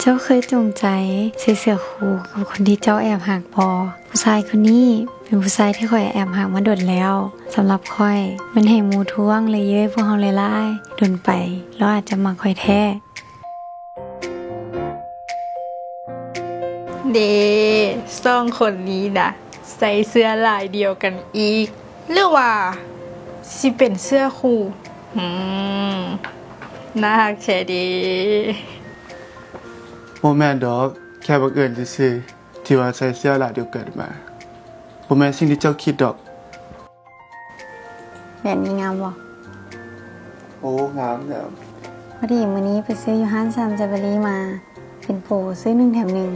ເຈົ້າເຄີຍຈົງໃຈໃສ່ເສື້ອຄູ່ກັບຄົນທີ່ເຈົ້າແອບຮັກບໍ່? ຜູ້ຊາຍຄົນນີ້ເປັນຜູ້ຊາຍທີ່ຂ້ອຍແອບຮັກມາດົນແລ້ວ. ສຳລັບຂ້ອຍ, ມັນໃຫ້ໝູ່ທ້ວງ ແລະ ເຍີ້ຍພວກເຮົາຫຼາຍໆ, ດົນໄປລາວອາດຈະມັກຂ້ອຍແທ້. ເດ ສອງຄົນນີ້ນະ ໃສ່ເສື້ອລາຍດຽວກັນອີກ ຫຼືວ່າຊິເປັນເສື້ອຄູ່? ຫືມ ໜ້າຮັກແທ້ເດ. ບໍ່ແມ່ນດອກ, ແຄ່ບັງເອີນຊື່ໆ ທີ່ວ່າໃສ່ເສື້ອລາຍດຽວກັນມາ. ບໍ່ແມ່ນສິ່ງທີ່ເຈົ້າຄິດດອກ. ແບບນີ້ງາມບໍ່? ໂອ້ ງາມ, ງາມ. ພໍດີມື້ນີ້ໄປຊື້ຢູ່ຮ້ານຊາມເຈເວີຣີມາ, ເປັນໂປຊື້ໜຶ່ງແຖມໜຶ່ງ.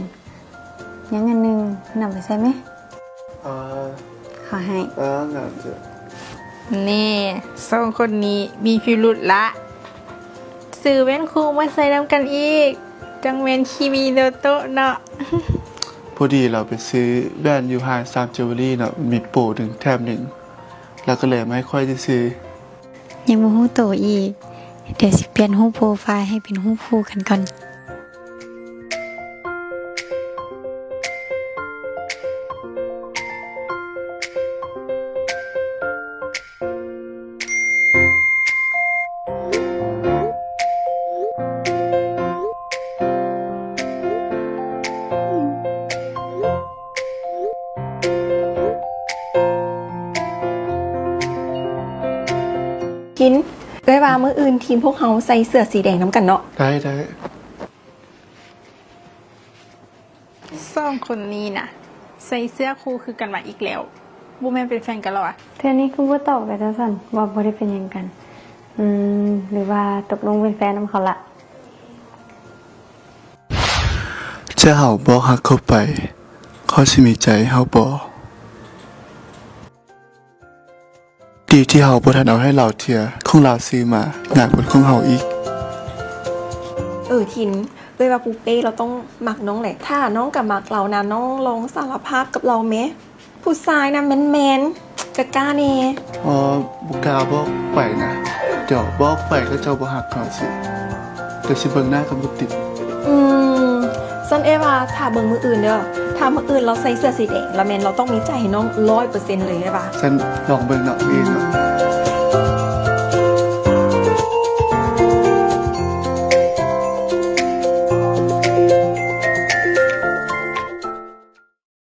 ຍັງອັນໜຶ່ງ, ນຳໄປໃຊ້ແມ. ເອີ ຂໍໃຫ້. ເອີ ງາມເຈົ້າ. ແນ່, ສອງຄົນນີ້ມີພິລຸດລະ. ຊື້ແວ່ນຄູ່ມາໃສ່ນຳກັນອີກ, ຈັ່ງແມ່ນຄີມີໂນໂຕະເນາະ. ພໍດີລາວໄປຊື້ແວ່ນຢູ່ຮ້ານຊາມເຈເວີຣີເນາະ, ມີໂປໜຶ່ງແຖມໜຶ່ງ. ລາວກໍເລີຍມາໃຫ້ຂ້ອຍຊື່ໆ. ຍັງບໍ່ຮູ້ໂຕອີກ, ດຽວຊິປ່ຽນຮູບໂປຣໄຟລ໌ໃຫ້ເປັນຮູບຄູ່ກັນກ່ອນ. ຄິນ, ເອື້ອຍວ່າມື້ອື່ນທີມພວກເຮົາໃສ່ເສື້ອສີແດງນຳກັນເນາະ. ໄດ້, ໄດ້. ສອງຄົນນີ້ນະ ໃສ່ເສື້ອຄູ່ຄືກັນມາອີກແລ້ວ. ບໍ່ແມ່ນເປັນແຟນກັນແລ້ວຫວາ? ເທື່ອນີ້ຄືບໍ່ຕອບກັນຈັ່ງຊັ້ນ, ວ່າບໍ່ໄດ້ເປັນຫຍັງກັນ. ອືມ ຫຼືວ່າຕົກລົງເປັນແຟນນຳເຂົາລະ? ຖ້າເຮົາບອກຮັກເຂົາໄປ, ເຂົາຊິມີໃຈໃຫ້ເຮົາບໍ່? ດີທີ່ເຮົາບໍ່ທັນເອົາໃຫ້ລາວເທື່ອ, ຂອງລາວຊື້ມາໜັກກວ່າຂອງເຮົາອີກ. ເອີ ທິນ, ເອື້ອຍວ່າປູເປ້ລາວຕ້ອງມັກນ້ອງແຫຼະ. ຖ້ານ້ອງກໍມັກລາວນະ, ນ້ອງລອງສາລະພາບກັບລາວແມ. ຜູ້ຊາຍນະແມນໆ ກ້າໆ ແດ່. ອໍ ບໍ່ກ້າບອກໄປນະ, ດຽວບອກໄປເຂົາເຈົ້າບໍ່ຮັກເຮົາຊິ. ດຽວຊິເບິ່ງໜ້າກັນບໍ່ຕິດ. ອືມ ຊັ້ນເອື້ອຍວ່າຖ້າເບິ່ງມື້ອື່ນເດີ. ຖ້າມື້ອື່ນລາວໃສ່ເສື້ອສີແດງ ລະແມ່ນລາວຕ້ອງມີໃຈໃຫ້ນ້ອງຮ້ອຍເປີເຊັນເລີຍເອື້ອຍວ່າ. ຊັ້ນລອງເບິ່ງເນາະ ເອື້ອຍເນາະ.